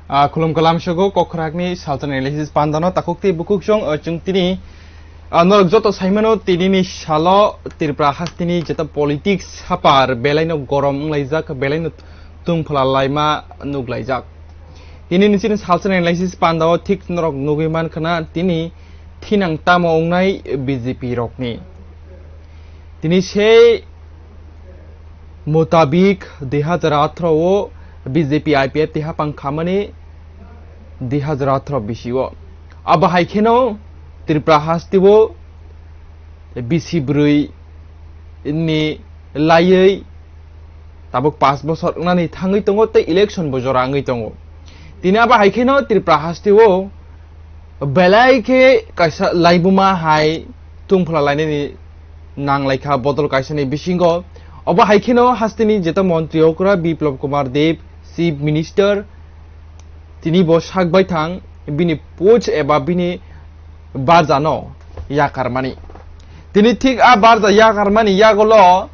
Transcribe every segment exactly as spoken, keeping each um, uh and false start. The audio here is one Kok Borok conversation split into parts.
Ah, khulum kalam sogo, kokrakni salsa analysis pandano takhuk tei bukhuk song, ah, chwng tini, ah, norok joto saimano, tinini salo Tripura hasteni jeta politics hapar belaino gorom wnglaijak, belaino tungphla laima nuglaijak. Tini nini salsa analysis pandao thik norok nugwi mankha na, tini thinang tamo wngnai B J P rokni. Tini sei mutabik dui hazar atharo o B J P I P F T hapang khamani dui hazar atharo bisio. Abo hai kheno Tripura hasteo bisi bwrwi ni laiwi tabuk pash bosor wngnani thangwi tongo tei election bo jora wngwi tongo. Tini abo hai kheno Tripura hasteo belai khe kaisa laibuma hai tungphla lainani nanglaikha bodol kaisani bisingo. Obo hai kheno hasteni jeta montri okra Biplab Kumar Deb, Chief Minister, tini bo sak baithang bini post eba bini barjano yakarmani. Tini thik a barja yakarmani yagolo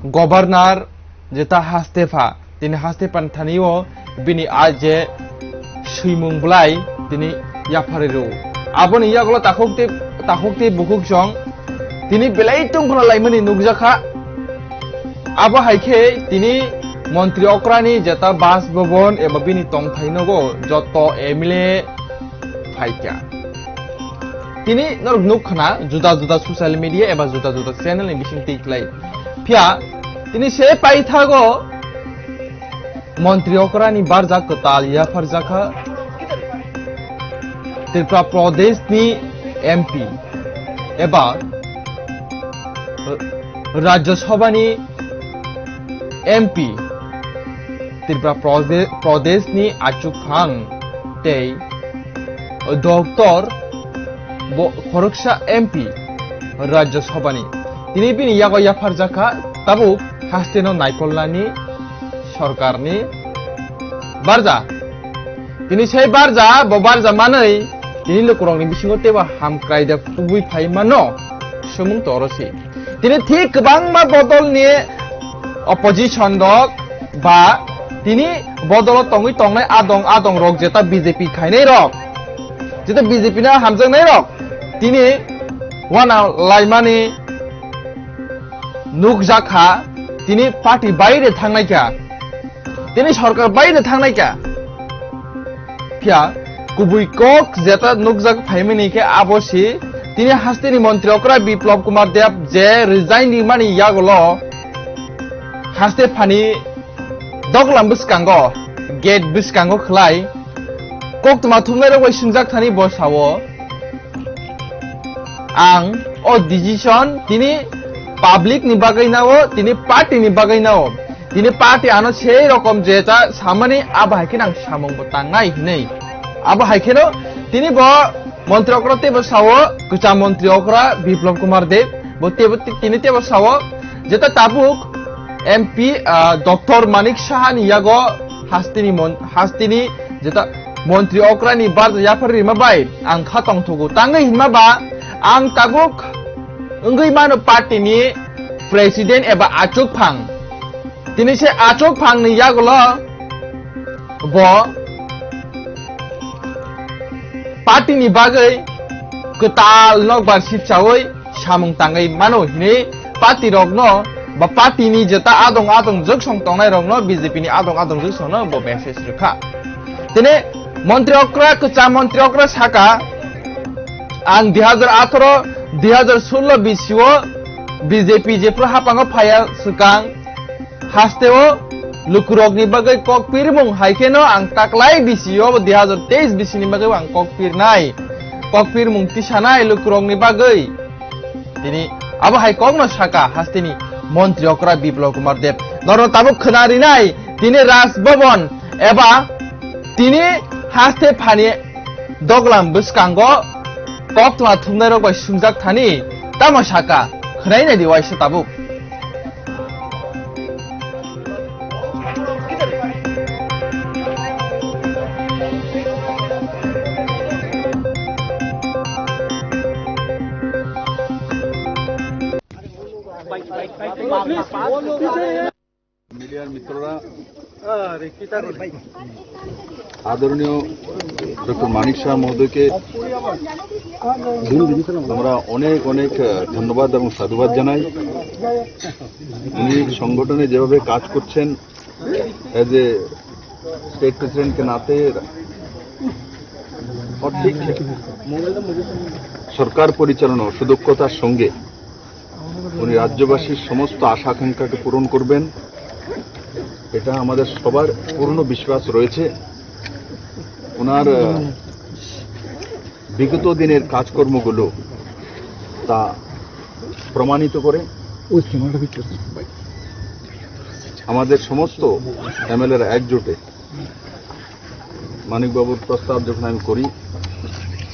Governor jeta haste pha, tini haste pan thani o bini a je swimung bwlai tini yapharwi rw. Aboni yagulo takhuk tei, takhuk tei bukhuk song tini belai tungphla laimani nukjakha. Abo hai khe tini montri okrani jeta Bas Bhavan eba bini tongthai nogo joto M L A phaikha. Tini norok nuk khna juda juda social media eba juda juda channel ni bising twi khlai. Phiya tini se paithago montri okrani barjak kwtal yapharjakha Tripura Pradesh ni M P eba Rajya Sabha ni M P Tripura Prode-, Pradesh ni achukphang tei Doctor bo khoroksa M P Rajya Sabha ni. Tini bini yago yapharjakha tabuk hasteno naipolnani sorkarni barja. Tini sei barja, bo barja manwi tini lukurokni bisingo teibo hamkrai da kubui phai mano, swmung torosi. Tini thik kwbangma bodolni opposition rok ba tini bodolo tongwi tongnai adong adong rok jeta B J P khainai rok, jeta B J P no hamjaknai rok tini wana laimani nukjakha, tini party baire thangnai kha, tini sorkar baire thangnai kha. Phiya kubui kok jeta nukjak phaimani khe abo si tini hasteni montri okra Biplab Kumar Deb je resign rimani yagulo haste phani doglam bwskango, gate bwskango khlai koktwma thumnairok bai swngjak thani bo sao, ang o decision tini public ni bagwi nao, tini party ni bagwi nao. Tini party ano sei rokom je ta samani abo hai khe nang samung bo tangnai hinwi. Abo hai kheno tini bo montri okra teibo sao, kwcham montri okra Biplab Kumar Deb bo teibo ti-, tini teibo sao, jeta tabuk M P, ah, Doctor Manik Saha ni yago hasteni mon-, hasteni jeta montri okra ni barja yaphar rima bai ang kha tongthogo tangwi hinma ba ang tabuk wngwi mano party ni president eba achukphang. Tini se achukphang ni yagulo bo party ni bagwi kwtal nokbar sipchawi samung tangwi mano hinwi party rokno ba party ni jeta adong adong jwksong tongnai rokno B J P ni adong adong jwksongno bo message rwkha. Tini montri okra, kwcham montri okra saka, ang dui hazar atharo, dui hazar sullo bisio B J P jephru hapango phaiya swkang, hasteo lukurokni bagwi kok pirmung hai kheno ang taklai bisio dui hazar teis bisini bagwi ang kok pirnai, kok pirmung tisanai lukurokni bagwi. Tini abo hai kokno saka hasteni montri okra Biplab Kumar Deb. Norno tabuk khwna rinai tini Raj Bhavan eba tini haste phani doglam bwskango koktwma thumnairok bai swngjak thani tamo saka khwnai nai di waisa tabuk. মিত্ররা, আদরণীয় ডক্টর মানিক সাহা মহোদয়কে আমরা অনেক অনেক, আহ, ধন্যবাদ এবং সাধুবাদ জানাই। উনি সংগঠনে যেভাবে কাজ করছেন, এজ এ স্টেট প্রেসিডেন্ট কে নাতে সঠিক সরকার পরিচালনা ও সুদক্ষতার সঙ্গে উনি রাজ্যবাসীর সমস্ত আশা আকাঙ্ক্ষাকে পূরণ করবেন, এটা আমাদের সবার পূর্ণ বিশ্বাস রয়েছে। ওনার, আহ, বিগত দিনের কাজকর্মগুলো তা প্রমাণিত করে। আমাদের সমস্ত এমএলএরা একজোটে মানিকবাবুর প্রস্তাব যখন আমি করি,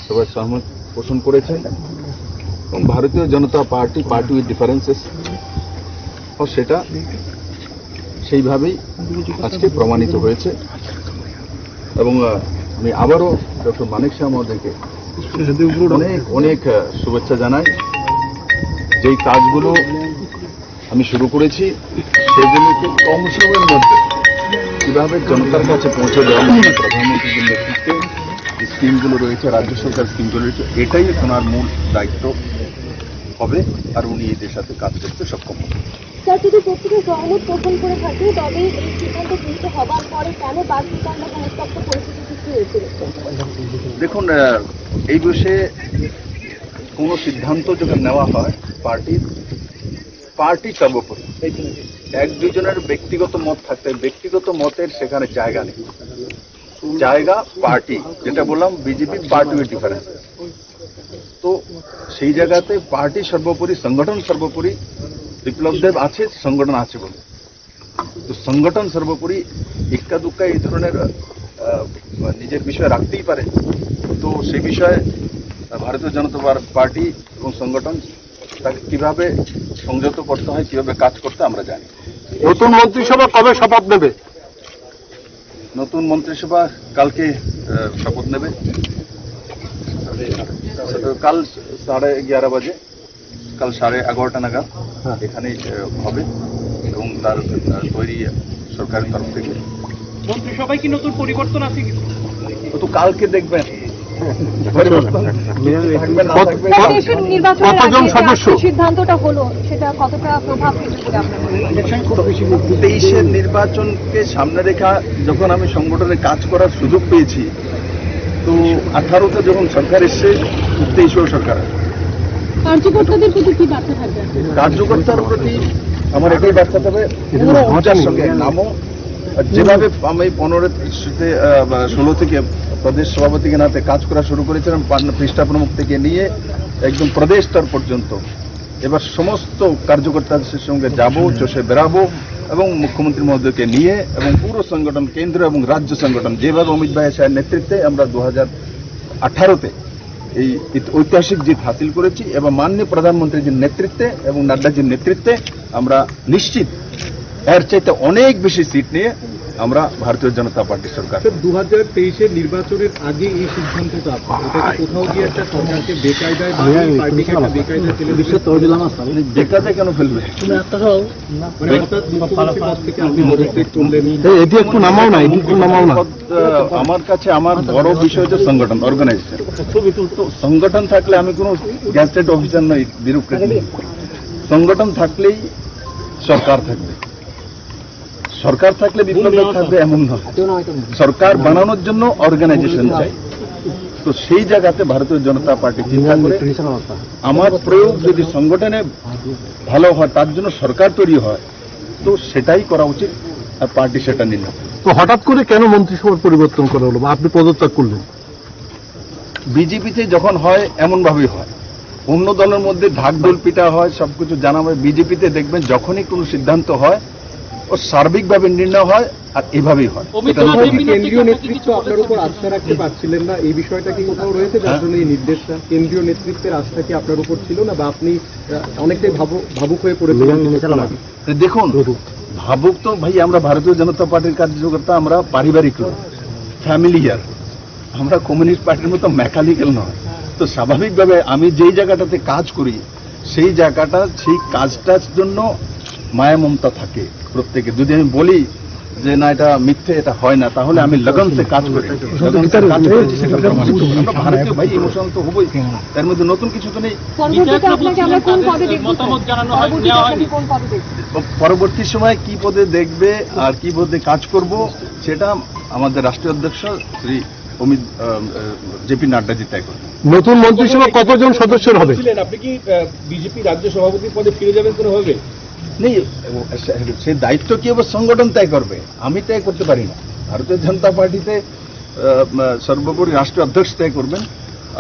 সবাই সহমত পোষণ করেছেন এবং ভারতীয় জনতা পার্টি, পার্টি উইথ ডিফারেন্সেস, ও সেটা সেইভাবেই আজকে প্রমাণিত হয়েছে। এবং, আহ, আমি আবারও ডক্টর মানিক সাহা মহোদয়কে অনেক অনেক, আহ, শুভেচ্ছা জানাই। যেই কাজগুলো আমি শুরু করেছি, সেগুলো খুব কম সময়ের মধ্যে কিভাবে জনতার কাছে পৌঁছে দেওয়া যায়, প্রধানমন্ত্রীর নেতৃত্বে যে স্কিমগুলো রয়েছে, রাজ্য সরকার স্কিমগুলো রয়েছে, এটাই ওনার মূল দায়িত্ব হবে, আর উনি এদের সাথে কাজ করতে সক্ষম হবেন। স্যার, যদি প্রত্যেকে সহমত পোষণ করে থাকে, তবে এই সিদ্ধান্ত গৃহীত হবার পরে কেন বাসভূতান বা উত্তপ্ত পরিস্থিতি সৃষ্টি হয়েছিল? দেখুন, আহ, এই বিষয়ে কোনো সিদ্ধান্ত যখন নেওয়া হয়, পার্টির, পার্টি সর্বোপরি। এক দুইজনের ব্যক্তিগত মত থাকতে, ব্যক্তিগত মতের সেখানে জায়গা নেই। জায়গা পার্টি, যেটা বললাম, বিজেপি পার্টি উইথ ডিফারেন্স। তো সেই জায়গাতে পার্টি সর্বোপরি, সংগঠন সর্বোপরি। বিপ্লব দেব আছে, সংগঠন আছে বলে। তো সংগঠন সর্বোপরি। ইক্কা দুক্কা এই ধরনের, আহ, নিজের বিষয় রাখতেই পারে। তো সেই বিষয়ে ভারতীয় জনতা পার-, পার্টি এবং সংগঠন তাকে কিভাবে সংযত করতে হয়, কিভাবে কাজ করতে, আমরা জানি। নতুন মন্ত্রিসভা কবে শপথ নেবে? নতুন মন্ত্রিসভা কালকে, আহ, শপথ নেবে। কাল সাড়ে এগারো বাজে, কাল সাড়ে এগারোটা নাগাদ হ্যাঁ। এখানেই, আহ, হবে এবং তার, আহ, তৈরি সরকারের তরফ থেকে। মন্ত্রিসভায় কি নতুন পরিবর্তন আছে কিছু? ও তো কালকে দেখবেন। পরিবর্তন থাকবে না থাকবে। কত-, কত-, কতজন সদস্য? সিদ্ধান্তটা হলো, সেটা কতটা প্রভাব ফেলবে বলে আপনার মনে হয়? তেইশের নির্বাচনকে সামনে রেখা যখন আমি সংগঠনে কাজ করার সুযোগ পেয়েছি, তো আঠারোতে যখন সরকার এসছে, তেইশেও সরকার আছে। কার্যকর্তাদের প্রতি কি বার্তা থাকবে? কার্যকর্তার প্রতি আমার এটাই বার্তা থাকবে, পুরো ঊর্জার সঙ্গে নামও, আর যেভাবে আমি পনেরো থেকে, আহ, বা ষোলো থেকে প্রদেশ সভাপতিকে নাতে কাজ করা শুরু করেছিলাম, পান-, পৃষ্ঠা প্রমুখ থেকে নিয়ে একদম প্রদেশ স্তর পর্যন্ত, এবার সমস্ত কার্যকর্তাদের সঙ্গে যাব, চষে বেড়াবো এবং মুখ্যমন্ত্রী মহোদয়কে নিয়ে এবং পুরো সংগঠন, কেন্দ্র এবং রাজ্য সংগঠন, যেভাবে অমিত ভাই সাহের নেতৃত্বে আমরা দু হাজার আঠারোতে এই ঐত-, ঐতিহাসিক জিত হাসিল করেছি এবং মাননীয় প্রধানমন্ত্রীজির নেতৃত্বে এবং নাড্ডাজির নেতৃত্বে আমরা নিশ্চিত এর চাইতে অনেক বেশি সিট নিয়ে আমরা ভারতীয় জনতা পার্টি সরকার। স্যার, দু হাজার তেইশের নির্বাচনের আগে এই সিদ্ধান্তটা আপনার, এটা কি কোথাও গিয়ে একটা সরকারকে বেকায়দায় বা এই পার্টিকে একটা বেকায়দায় ফেলে দিল? বেকায়দায় কেন ফেলবে? মানে অর্থাৎ মুখ্যমন্ত্রী পদ থেকে আপনি পদত্যাগ করলেন। এই, এটি একটু নামাও না, এটি একটু নামাও না। পদ, আহ, আমার কাছে আমার বড় বিষয় হচ্ছে সংগঠন, অর্গানাইজেশন। তো সংগঠন থাকলে আমি কোনো গ্যাজেটেড অফিসার নই, ব্যুরোক্রেট নই। সংগঠন থাকলেই সরকার থাকবে, সরকার থাকলে বিপ্লব দেব থাকবে এমন নয়। সরকার বানানোর জন্য অর্গানাইজেশন চাই। তো সেই জায়গাতে ভারতীয় জনতা পার্টি চিন্তা করে আমার প্রয়োগ যদি সংগঠনে ভালো হয়, তার জন্য সরকার তৈরি হয়, তো সেটাই করা উচিত, আর পার্টি সেটা নিল। তো হঠাৎ করে কেন মন্ত্রিসভার পরিবর্তন করা হলো বা আপনি পদত্যাগ করলেন? বিজেপিতে যখন হয় এমনভাবেই হয়, অন্য দলের মধ্যে ঢাকঢোল পিটা হয়, সবকিছু জানা হয়। বিজেপিতে দেখবেন যখনই কোনো সিদ্ধান্ত হয় ও সার্বিকভাবে নির্ণয় হয় আর এভাবেই হয়। এটা নতুন। কেন্দ্রীয় নেতৃত্ব আপনার উপর আস্থা রাখতে পারছিলেন না, এই বিষয়টা কি কোথাও রয়েছে যার হ্যাঁ। জন্য এই নির্দেশটা? কেন্দ্রীয় নেতৃত্বের আস্থা কি আপনার উপর ছিল না বা আপনি, আহ, অনেকটাই ভাবু-, ভাবুক হয়ে পড়েছিলেন? তো দেখুন, ভাবুক তো ভাই, আমরা ভারতীয় জনতা পার্টির কার্যকর্তা, আমরা পারিবারিক লোক, ফ্যামিলিয়ার, আমরা কমিউনিস্ট পার্টির মতো মেকানিক্যাল নয়। তো স্বাভাবিকভাবে আমি যেই জায়গাটাতে কাজ করি, সেই জায়গাটা, সেই কাজটার জন্য মায়া মমতা থাকে প্রত্যেকে। যদি আমি বলি যে না, এটা মিথ্যে, এটা হয় না, তাহলে আমি লগন সে কাজ করি, লগন সে কাজ করি, সেটা প্রমাণ করি। আমরা ভারতীয় ভাই, ইমোশনাল তো হবই। তার মধ্যে নতুন কিছু তো নেই। পরবর্তীতে আপনাকে আমরা কোন পদে দেখব, স্যার? মতামত জানানো হয়, পরবর্তীতে নেওয়া আপনাকে হয়নি। কোন পদে দেখব? পরবর্তী সময় কি পদে দেখবে আর কি পদে কাজ করব, সেটা আমাদের রাষ্ট্রীয় অধ্যক্ষ শ্রী অমিত, আহ, আহ, জেপি নাড্ডাজি তয় করবেন। নতুন মন্ত্রিসভা কতজন সদস্যর হবে? ছিলেন, আপনি কি, আহ, বিজেপি রাজ্য সভাপতি পদে ফিরে যাবেন কোনোভাবে? নেই, ও, সে, সে দায়িত্ব কি হবে সংগঠন তয় করবে, আমি তয় করতে পারি না। ভারতীয় জনতা পার্টিতে, আহ, আহ, সর্বোপরি রাষ্ট্রীয় অধ্যক্ষ তয় করবেন,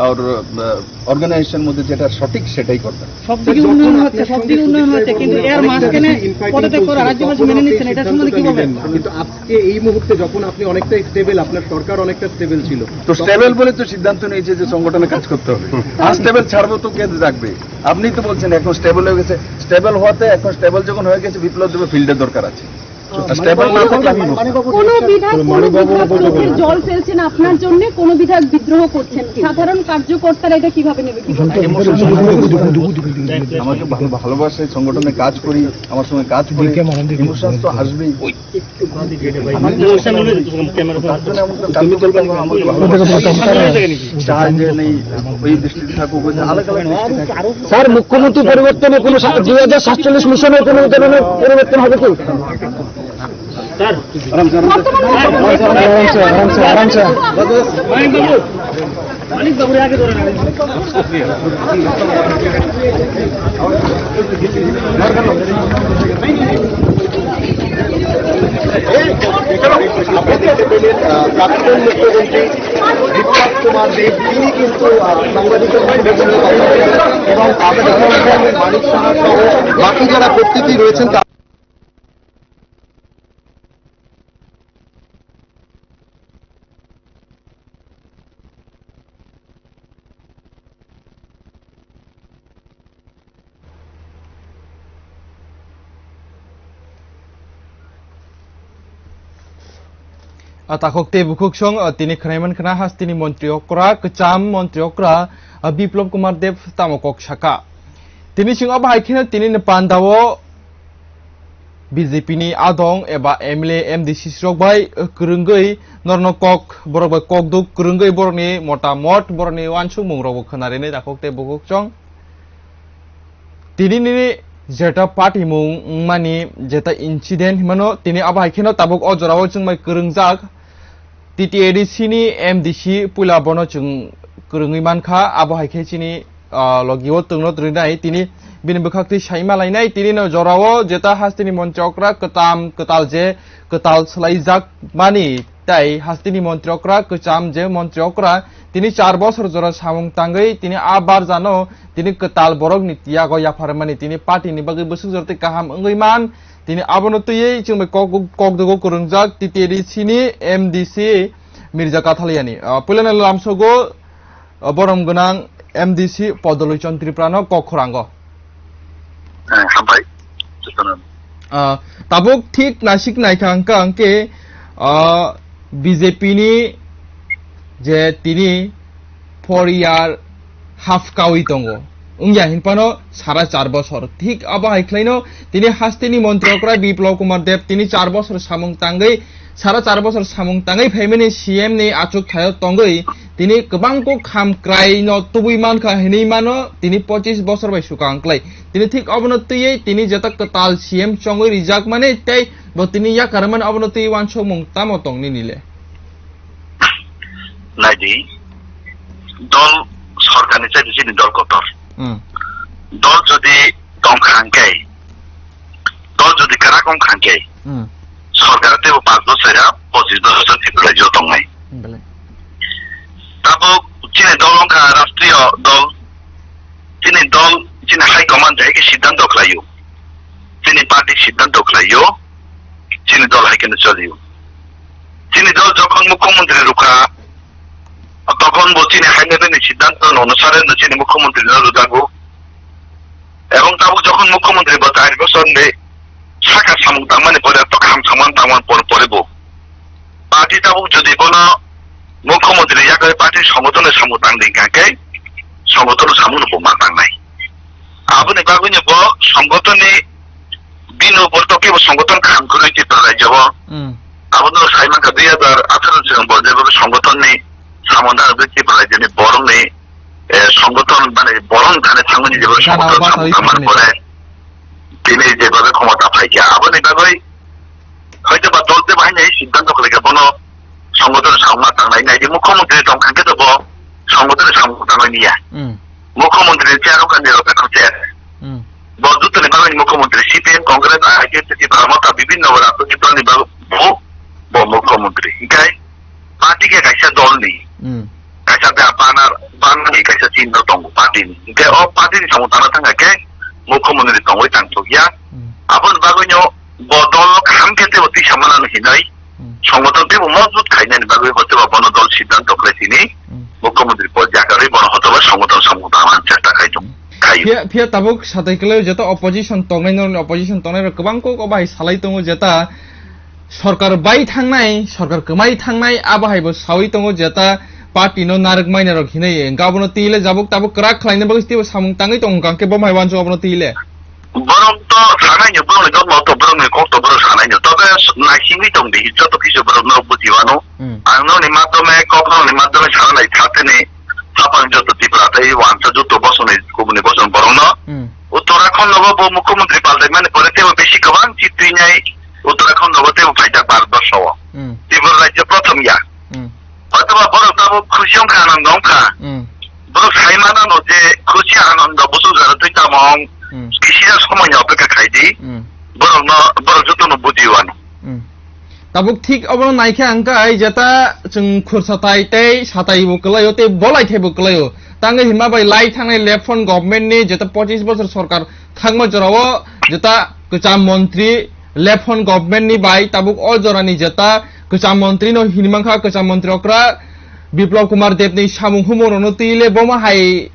আর, আহ, অর্গানাইজেশন মধ্যে যেটা সঠিক সেটাই করবেন। সব দিকে উন্নয়ন হচ্ছে, সব দিকে উন্নয়ন হচ্ছে, কিন্তু এর মাঝখানে পদত্যাগ করে রাজ্যবাসী মেনে নিচ্ছেন, এটা সম্বন্ধে কি বলবেন? কিন্তু আজকে এই মুহূর্তে যখন আপনি অনেকটা স্টেবল, আপনার সরকার অনেকটা স্টেবল ছিল। তো স্টেবল বলে তো সিদ্ধান্ত নিয়েছে যে সংগঠনে কাজ করতে হবে। আনস্টেবল ছাড়বো তো কে রাখবে? আপনি তো বলছেন এখন স্টেবল হয়ে গেছে। স্টেবল হওয়াতে, এখন স্টেবল যখন হয়ে গেছে, বিপ্লব দেবের ফিল্ডের দরকার আছে। আর স্টেবল না থাকলে আমি বলবো। কোনো বিধায়ক কোনো বিধায়ক চোখের জল ফেলছেন আপনার জন্য, কোনো বিধায়ক বিদ্রোহ করছেন, সাধারণ কার্যকর্তারা এটা কিভাবে নেবে, কিভাবে? ইমোশন আমাকে ভালো, ভালোবাসে, সংগঠনে কাজ করি, আমার সঙ্গে কাজ করে, ইমোশন তো আসবেই। তার জন্য এমন কোনো কাজ করতে হবে, আমাকে ভালোবাসে। চায় যে নেই, ওই দৃষ্টিতে থাকুক, ওই আলাদা আলাদা দৃষ্টিতে থাকুক। স্যার, মুখ্যমন্ত্রী পরিবর্তনে কোনো সা-, দুই হাজার সাতচল্লিশ মিশনে কোনো ধরনের পরিবর্তন হবে কি? আরামসে, আরামসে, আরামসে, আরামসে। প্রাক্তন মুখ্যমন্ত্রী বিপ্লব কুমার দেব, তিনি কিন্তু, আহ, সাংবাদিকদের সঙ্গে কথা বলেন এবং তাদের সঙ্গে মানিক সাহা সহ বাকি যারা প্রতিনিধি রয়েছেন, তা- A takhuk tei bukhuk song, a, tini khwnai mankha na hasteni montri okra, kwcham montri okra, a, Biplop Kumar Deb tamo kok saka. Tini chwng obo hai kheno tini ni panda o B J P ni adong eba M L A, M D C rok bai, eh, kwrwngwi norokno kok, borok bai kok duk kwrwngwi borokni motamot, borokni uansukmung rokbo khwna rinwi takhuk tei bukhuk chwng. Tini nini jeta patimung wngmani jeta incident hinmano, tini abo hai kheno tabuk o jorao chwng bai kwrwngjak. T T A D C ni M D C puila bono chwng kwrwngwi mankha, abo hai khe chini, ah, logi o twngno twrwngnai, tini bini bwkhaktwi saima lainai, tini no jorao jeta hasteni montri okra kwtam kwtal je kwtal swlaijak mani, tai hasteni montri okra kwcham je montri okra tini char bosor jora samung tangwi tini a barjano tini kwtal borokni yago yapharmani, tini party ni bagwi bwswk jora tei kaham wngwi man. Tini abono twiwi chwng bai kok, kok dogo kwrwngjak T T A D C ni M D C Mirza Kathaliani. Ah, puilano lamsogo, ah, borom gwnang M D C Podoloichon Tripura no kok khorang o. Eh, hambai. Ah, tabuk thik naisik naikha hwnkha hwnkhe, ah, B J P ni je tini four year half kawi tongo. Wngya hinphano sara char bosor. Thik abo hai khlaino tini hasteni montri okra Biplop Kumar Deb tini char bosor samung tangwi, sara char bosor samung tangwi phaimani C M ni achuk thaio tongwi tini kwbang kok kham kraino tubui mankha hinwi mano tini pochis bosor bai swkang klai. Tini thik obono twiwi tini jeta kwtal C M chongwi rijak mani tei bo tini yakarmani obono twiwi uansukmung tamo tong nini le? Naidi, dol sorkarni chaidi chini dol kotor. Hmm. Dol jodi tongkha hwnkhe, dol jodi kwrak wngkha hwnkhe, Hmm. sorkar teibo panch bosor ya pochis bosor Tripura rajyo tongnai. Bele. Tabuk chini dol wngkha rashtriyo dol, chini dol, chini high command hai khe siddhanto khlaio, chini party siddhanto khlaio, chini dol hai kheno cholio. Chini dol jokhon mukhyamantri rwkha, tokhon bo chini hai level ni siddhanto no onusare no chini mukhyamantri no rwjago. Ebong tabuk jokhon mukhyamantri bo char bosor ni saka samung tangmani pore, eto kaham samung tangmani por-, pore bo party tabuk jodi bono mukhyamantri ni yakarwi party songothon ni samung tang di hwnkha khe songothon ni samung no bo ma tangnai. Aboni bagwi no bo songothon ni bini upor to kebo songoton kaham kwrwi Tripura rajyo o. Hmm. Abono sai mankha dui hazar atharo chwng bo jebo songoton ni samung dang Tripura rajyo ni borok ni, eh, songoton mane borok thani thangmani jebo Gana songoton bata samung wi tangmani thangmani pore. Tini jebo khomota phaikha. Aboni bagwi Hoito ba dol tei bahai nai siddhanto khlaikha bono songoton samung tangnai nai di mukhyamantri tong kha khe to bo songoton samung tangnai niya. Hmm. Mukhyamantri ni chair wngkha nirok ekho chair. Hmm. Bo jotoni bagwi mukhyamantri C P M Congress I P F T Tipra Motha bibhinno rajniti dol ni bagwi bo, bo mukhyamantri. Hinkhe party khe kaisa dol ni. Hmm. Kaisa da banner, banner ni kaisa chinno tongo party ni. Hinkhe o party ni samung tangna thangkha khe mukhyamantri tongwi tangthokya. Hmm. Aboni bagwino bo dol no kaham khe teibo tisa manani hinwi Hmm. songoton teibo mojbut khainani bagwi hotoba bono dol siddhanto khlai sini Hmm. mukhyamantri pod jakarwi bono hotoba songoton samung tangna chesta khai tong. Hmm. Khayo. Phiya, phiya tabuk satai kwlai jeta opposition tongnai norni opposition tongnai rok kwbang kok obo hai salai tongo jeta Sorkar bai thangnai, sorkar kwmai thangnai, abo hai bo sawi tongo jeta party no narwk mai narok hinwi. Hwnkhe abono twi le jabuk tabuk kwrak khlaina bagwi teibo samung tangwi tongo hwnkhe bo mai wansuk abono twi le. Borok to sanai ni, borok ni dol to, borok ni kok to, borok sanai ni. Tobe naisingwi tong di, joto kisu borok no buji wano. Hmm. Ang no ni madhyome, kok no ni madhyome sana nai thate ni, sapang joto Tripura tei wansa joto bosong ni, kubuni bosong borok no. Hmm. Uttarakhand no bo mukhyamantri paltai mani pore teibo besi kwbang chitwi nai Uttarakhand rogo teibo phaijak Bharat borsho o. Hmm. Tripura rajyo prothom ya. Hmm. Hoitoba borok tabuk khusi wngkha, anando wngkha. Hmm. Borok sai manano je khusi anando bwswk jora twi tamo wng, Hmm. kisija somoino opekha khaidi. Hmm. Borokno, borok jotono buji wano. Hmm. Tabuk thik obono naikhe ang kai jeta chwng khursa tai tei satai bo kwlaio tei bolai thai bo kwlaio. Tangwi hima bai lai thangnai left front government ni jeta pochis bosor sorkar thangma jorao jeta kwcham montri Lephon government ni bai tabuk o jora ni jeta kwcham montri no hini mankha, kwcham montri okra Biplab Kumar Deb ni samung humung rok no twi le bomo hai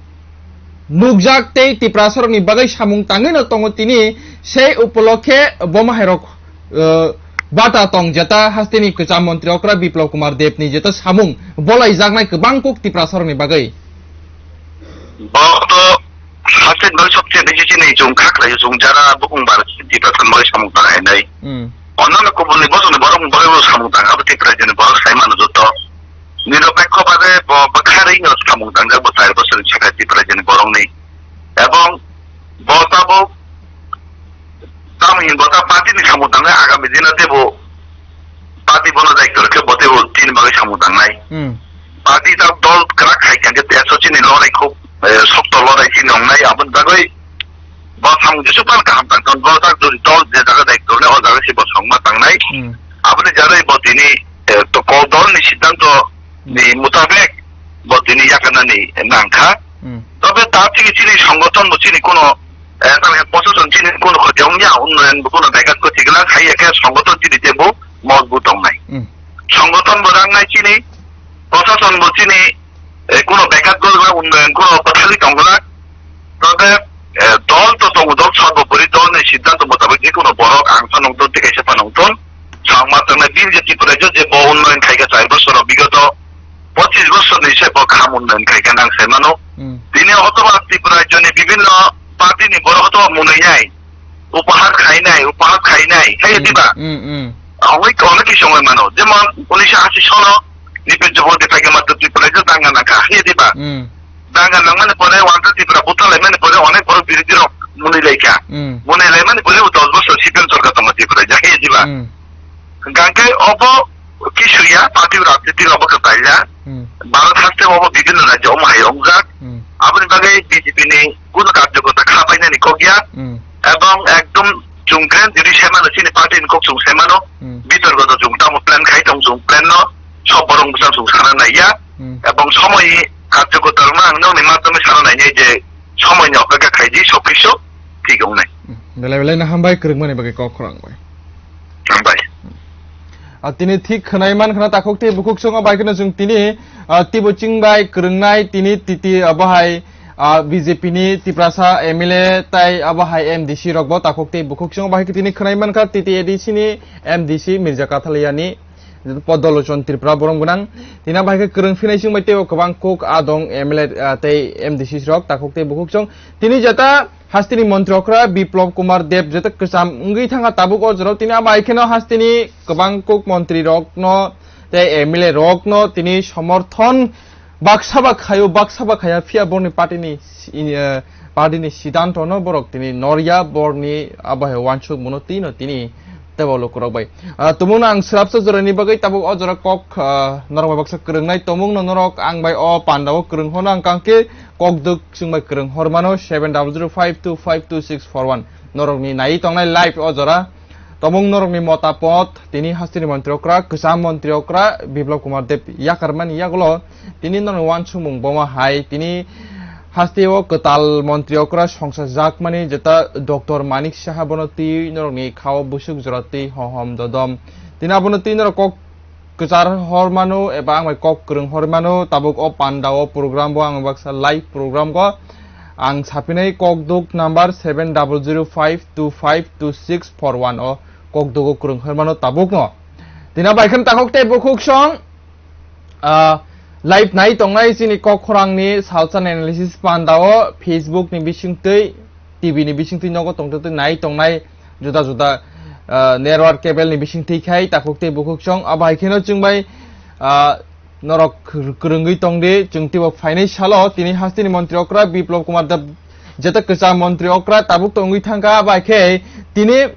nukjak tei Tiprasa rok ni bagwi samung tangwi no tongo tini. Sei upolokhe bomo hai rok, eh, bata tong jeta haste ni kwcham montri okra Biplab Kumar Deb ni jeta samung bolai jaknai kwbang kuk Tiprasa rok ni bagwi. Bo to haste ni bagwi sobse bisi chini chwng kha khlaio, chwng jara bukung bar Tiprasa ni bagwi samung tang hai nai. Hmm. Onno no kubun ni bosong ni borok ni bagwi bo samung tang, abo Tiprasa ni borok sai mano joto. Nirok bai kho bagwi bo bwkha rwi no samung tangjak, bo char bosor ni saka Tiprasa ni borok ni. Ebong bo tabuk Tamoni bo ta party ni samung tangnai, agami dino teibo party bono daityo rwkhe bo teibo chini bagwi samung tangnai. Hmm. Party ta dol kwrak khai khe teso chini lorai khub, eh, sokto lorai chini wngnai, aboni bagwi bo samung jesu pan kaham tang ton, bo ta jodi dol je jaga daityo rwnai o jaga se bo songma tangnai. Hmm. Aboni jarwi bo tini, eh, to ko dol ni siddhanto ni mutabek bo tini yakarnani nangkha. Hmm. Tobe ta chini, chini songothon bo chini kuno, eh, tamni prosason chini kuno khoti ongya, unnoyon bo kuno bekat ko thikla khai ya khe songothon chini tebo mojbut tongnai. Hmm. Songothon bo rangnai chini, prosason bo chini, eh, kuno bekat ko unnoyon kuno pathali tongla. Tobe, eh, dol to tongo, dol sorbopori dol ni siddhanto mutabek je kuno borok ang phanong ton, tei kaisa phanong ton. Sangma tangnai B J P Tripura je, je bo unnoyon khaikha char bosoro bigoto pochis bosor ni se bo kham unnoyon khaikha nang sai mano. Hmm. Tini hotoba Tripura rajyo ni bibhinno party ni borok hotoba munui nai, upahar khai nai, upahar khai nai, hai Hmm, diba? Hmm, hmm. Hongoi to onek kisi ongoi mano. Jemon unisho ashi sono Nipin Chopor de phaikha matro Tripura rajyo danga nangkha, hai diba? Hmm. Danga nangmani pore Wansa Tripura butha laimani pore onek borok birodhi rok munui laikha. Hmm. Munui laimani pore bo dos bosor C P M sorkar tongo Tripura rajyo, hai diba? Hmm. Hwnkhe obo kisuya party rajniti obo kwtaila. Hmm. Bharat haste obo bibhinno rajyo omo hai ongjak. Hmm. Aboni bagwi B J P ni kuno karjokota kha painani kok ya. Hmm. Ebong ekdom chwng plan jodi semano chini party ni kok chwng semano. Hmm. Bitorgo to chwng tamo plan khai tong chwng plan no sob borok bwsang chwng sana naiya. Hmm. Ebong somoi karjokota rwna ang nokni madhyome sana nainai je somoi ni opekha khaidi sob kisu thik wngnai. Hmm. Belai belai no hambai kwrwngmani bagwi kok khorang bai. Hambai. Ah, tini thik khwnai man khna takhuk tei bukhuk chwng bai kheno chwng tini, ah, tibo chwng bai kwrwngnai tini titi, ah, bahai, ah, B J P ni Tiprasa M L A tai abo hai M D C rok bo takhuk tei bukhuk chwng bai tini khwnai man kha titi A D C ni M D C Mirza Kathaliya ni Podolochon Tripura borom gwnang. Tini bai khe kwrwng phinai chwng bai tei kwbang kok adong M L A, ah, tei M D C rok takhuk tei bukhuk chwng tini jeta hasteni montri okra Biplab Kumar Deb jeta kwcham wngwi thangkha tabuk o jorao. Tini abo hai kheno hasteni kwbang kuk montri rokno tei M L A rokno tini somorthon baksa ba khaio, baksa ba khaya, phiya borni party ni si-, eh, party ni sidanto no borok tini norya, borni abo hai wansuk mono twi no tini tebo lukurok bai. Ah, tumung no ang swrapsa jorani bagwi tabuk o jora kok, ah, norok bai baksa kwrwngnai tumung no norok ang bai o panda o kwrwng hono ang kangkhe kok duk chwng bai kwrwng hor mano seven double zero five two five two six four one. Norok ni nai tongnai live o jora. Tumung norok ni motapot tini hasteni montri okra, kwcham montri okra Biplab Kumar Deb yakarmani yagulo tini norok wansukmung boma hai tini hasteo kwtal montri okra songsa jakmani jeta Doctor Manik Saha bono twi norokni khao busuk jora twi hohom dodom. Tini abono twi norok kok kwchar hor mano eba ang bai kok kwrwng hor mano tabuk o panda o program bo ang baksa live program go ang sapinai kok duk number seven double zero five two five two six four one o kok dugo kwrwng hor mano tabuk no. Tini bai khan takhok tei bukhuk song. Ah, live nai tongnai chini kok khorangni salsa analysis panda o Facebook ni bisingtwi, T V ni bisingtwi nogo tongtwi nai tongnai juda juda, ah, network cable ni bisingtwi khai takhuk tei bukhuk song. Abo hai kheno chwng bai, ah, norok kwr-, kwrwngwi tongdi, chwng teibo phainai salo tini hasteni montri okra Biplab Kumar Deb jeta kwcham montri okra tabuk tongwi thangkha, abo hai khe tini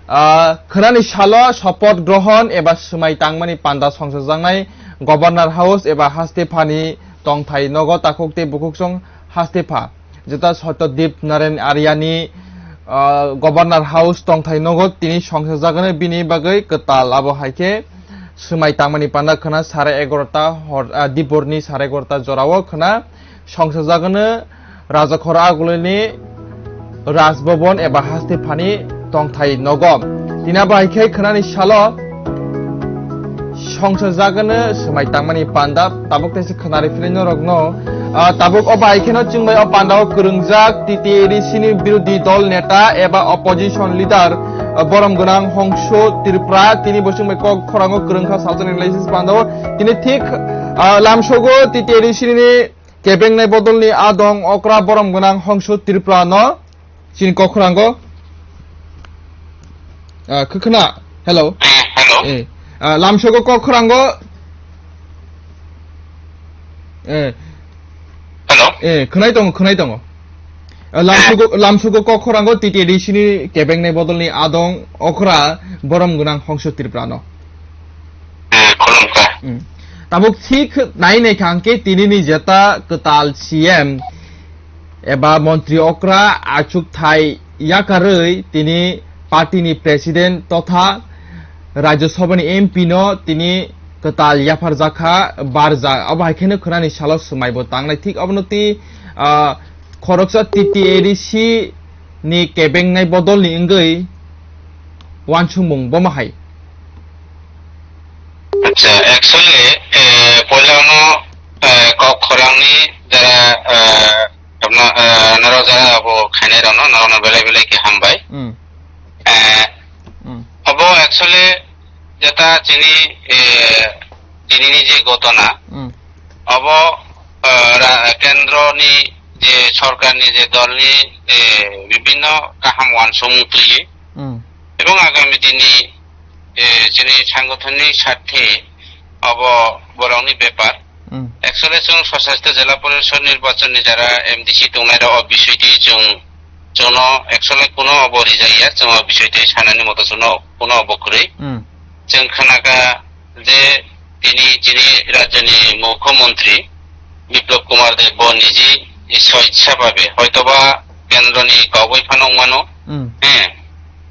Ah, khwnani salo sopoth grohon eba swmai tangmani panda songsajaknai Governor House eba haste phani tongthai nogo takhuk tei bukhuk song haste pha. Jeta Satyadip Narayan Aryani, ah, Governor House tongthai nogo tini songsajaknai bini bagwi kwtal abo hai khe swmai tangmani panda khwna sare egarota hor, ah, diporni sare egarota jorao khwna songsajakno Rajakhor agulini Raj Bhavan eba haste phani tongthai nogo. Tini abo hai khe khwnani salo songsajakno swmai tangmani panda tabuk tei se khwnari philai norokno, ah, tabuk o bai kheno chwng bai o panda o kwrwngjak T T A D C ni birodhi dol neta eba opposition leader, ah, borom gwnang Hongso Tripura tini bo chwng bai kok khorango kwrwngkha salsa analysis panda o tini thik, ah, lamsogo T T A D C ni kebengnai bodolni adong okra borom gwnang Hongso Tripura no chini kok khrango. Ah, khwkhwna, hello. Eh, hello. Eh, ah, lamsogo kok khrango. Eh. Hello. Eh, khwnai tongo, khwnai tongo. Ah, lamsogo, lamsogo kok khrango T T A D C ni kebengnai bodolni adong okra borom gwnang Hongso Tripura no. Eh, khulumkha. Hmm. Tabuk thik nai nai kha hwnkhe tini ni jeta kwtal C M eba montri okra achukthai yakarwi tini party ni president totha Rajya Sabha ni M P no tini kwtal yapharjakha barjak. Abo hai kheno khwnani salo swmai bo tangnai. Thik abono twi, ah, khoroksa T T A D C ni kebengnai bodolni wngwi wansukmung boma hai. Acha, actually, eh, poila ono, eh, kok khorangni jara, eh, apna, eh, noro jara abo khainai rokno, norokno belai belai khe hambai. Hmm. Eh, Hmm. Abo actually jeta chini, eh, chini ni je gotona, Hmm. Abo, eh, ra-, kendro ni je sorkar ni je dol ni, eh, bibhinno kaham wansukmung twiwi Hmm. ebong agami din ni, eh, chini sangothon ni sarthe abo borok ni bepar. Hmm. Actually, chwng swshasit jela porishod nirbachon ni jara M D C tongnai rok o bisoi twi chwng, chwngno actually kuno obo rijak ya, chwng o bisoi twi sanani moto chwngno kuno obo kwrwi. Hmm. Chwng khnakha je tini chini rajyoni mukhyamantri Biplab Kumar Deb bo niji swaitsa bhabe hoitoba kendroni kok bai phano wngmano. Hmm. Eh,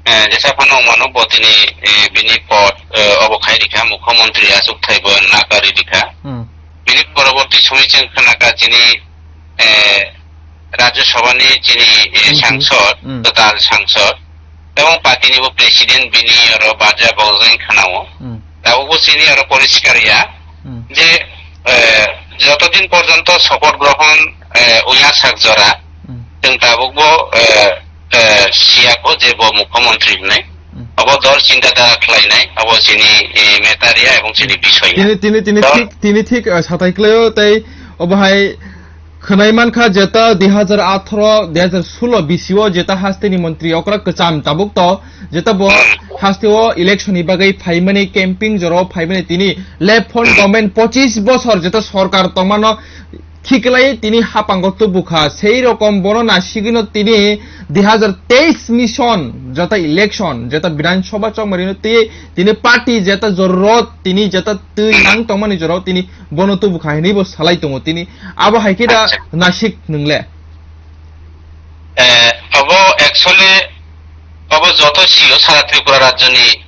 eh, jesa phano wngmano bo tini, eh, bini pod, eh, obo khai rikha, mukhyamantri achukthai bo nakari rikha. Hmm. Bini poroborti somoi chwng khnakha chini, eh, Rajya Sabha ni chini, eh, Hmm. sangsod, Hmm. kwtal sangsod, Ebong party ni bo president bini oro barja bokjak khanao. Hmm. Tabukbo chini oro poriskar ya Hmm. je, eh, jotodin porjonto sopoth grohon, eh, oya sak jora, Hmm. chwng tabukbo, eh, eh, siyako je bo mukhyamantri hinwi. Hmm. Abo dol chinta dhara khlainai, abo chini, eh, matter ya ebong chini Hmm. bisoy ya. Tini, tini, tini Dol thik, tini thik, eh, satai khlaio tei obo hai Khwnai mankha, jeta dui hazar atharo, dui hazar sulo bisio jeta hasteni montri okra kwcham tabuk to, jeta bo hasteo election ni bagwi phaimani, camping joro phaimani, tini left front government pochis bosor jeta sorkar tongmano khiklai tini hapango tubukha. Sei rokom bono nasigino tini dui hazar teis mission jeta election, jeta Bidhan Sabha chongmarino tei tini party jeta jorot tini jeta twi nang tongmani jorot tini bono tubukha hinwi bo salai tongo tini. Abo hai khe da Acha. Nasik nwngle? Eh, abo actually abo joto sio sara Tripura rajyoni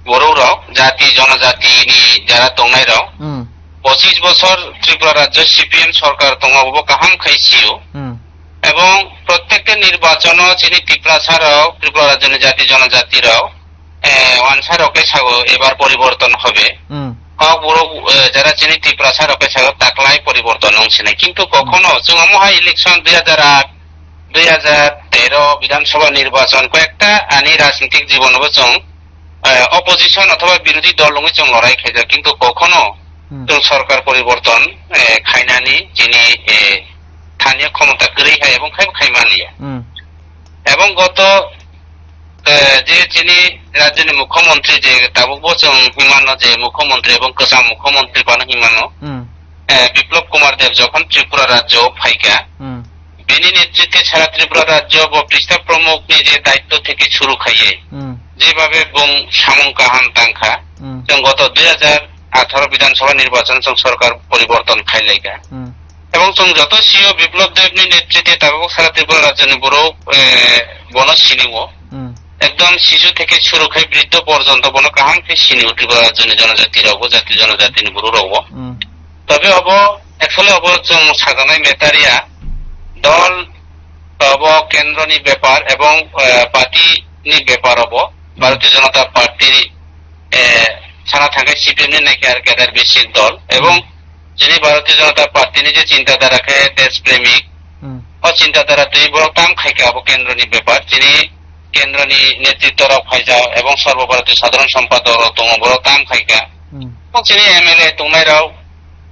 borok rok, jati jonojati ni jara tongnai rok. Hmm. Pochis bosor Tripura rajyo C P M sorkar tongo, abo kaham khai sio. Hmm. Ebong prottekta nirbachono chini Tiprasa rok, Tripura rajyoni jati jonojati rok, eh, wansa rok khe sago ebar poriborton hobe. Hmm. Kok borok, eh, jara chini Tiprasa rok khe sago taklai poriborton wng sinai. Kintu kokhono chwng omo hai election dui hazar aat, dui hazar tero Bidhan Sabha nirbachon koi ekta ani rajnitik jibono bo chwng, eh, opposition othoba birodhi dol wngwi chwng lorai khaijak. Kintu kokhono Hmm. chwng sorkar poriborton, eh, khainani chini, eh, thaniyo khomota kwrwi hai ebong khai khai manliya. Hmm. Ebong goto, eh, je chini rajyoni mukhyamantri je tabuk bo chwng himano je mukhyamantri ebong kwcham mukhyamantri phano himano, Hmm. eh, Biplab Kumar Deb jokhon Tripura rajyo phaikha, Hmm. bini netritwe sara Tripura rajyo bo Pista Pramukh ni je daitto theke shuru khaiye, Hmm. jebabe bung samung kaham tangkha, Hmm. chwng goto dui hazar atharo Bidhan Sabha nirbachon chwng sorkar poriborton khailaikha. Hmm. Ebong chwng joto sio Biplab Deb ni netritwe tabuk sara Tripura rajyoni borok, eh, bono sinio. Hmm. Ekdom sisu theke shuru khai briddho porjonto bono kaham khe sinio Tripura rajyoni jonojati rokbo, jati jonojatini borok rokbo. Hmm. Tobe obo actually obo chwng sajaknai matter ya, dol obo kendroni bepar ebong, eh, party ni bepar obo. Bharatiya Janata Party, eh, sana thangkhe C P M ni naikhe ar kedar bisik dol ebong Hmm. chini Bharatiya Janata Party ni je chinta dhara khe desh premik, Hmm. o chinta dhara twi borok tam khaikha abo kendroni bepar, chini kendroni netritto rok phaijak ebong Sarbo Bharatiya Sadharan Sampadok rok tongo, borok tam khaikha. Hmm. Chini M L A tongnai rok,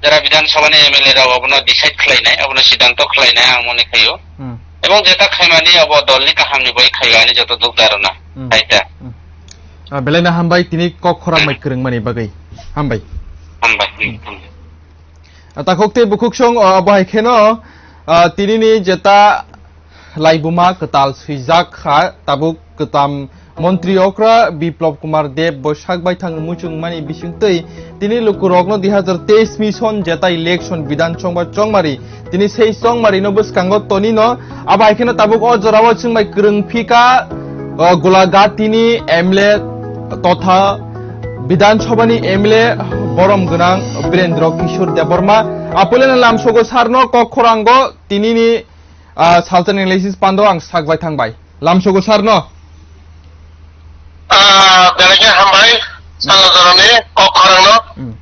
jara Bidhan Sabha ni M L A rok abono decide khlainai, abono siddhanto khlainai ang mone khaio. Hmm. Ebong jeta khaimani abo dol ni kaham ni bai khaio ani joto duk dharona. Hmm. Hai ta. Hmm. Ah, belai no hambai tini kok khorang bai kwrwng mani bagwi. Hambai. Hambai. Hmm. Hmm. Ah, takhuk tei bukhuk song, ah, abo hai kheno, ah, tini ni jeta laibuma kwtal swijak kha, tabuk kwtam montri okra Biplab Kumar Deb bo sak baithang muchung mani bisingtwi tini lukurokno dui hazar teis mission jeta election Bidhan Sabha chongmari tini sei chongmari no bwskango tonino abo hai kheno tabuk o jorao chwngbai kwrwng phika, o, Golaghati ni M L A totha Bidhan Sabha ni M L A borom gwnang Birendra Kishore Debbarma. Apuleno lamsogo sarno kok khorango tinini Ah, salsa analysis pando ang sak bai thang bai. Lamsogo sir no. Ah, belai khe hambai, salo joroni kok khorang no. Hmm.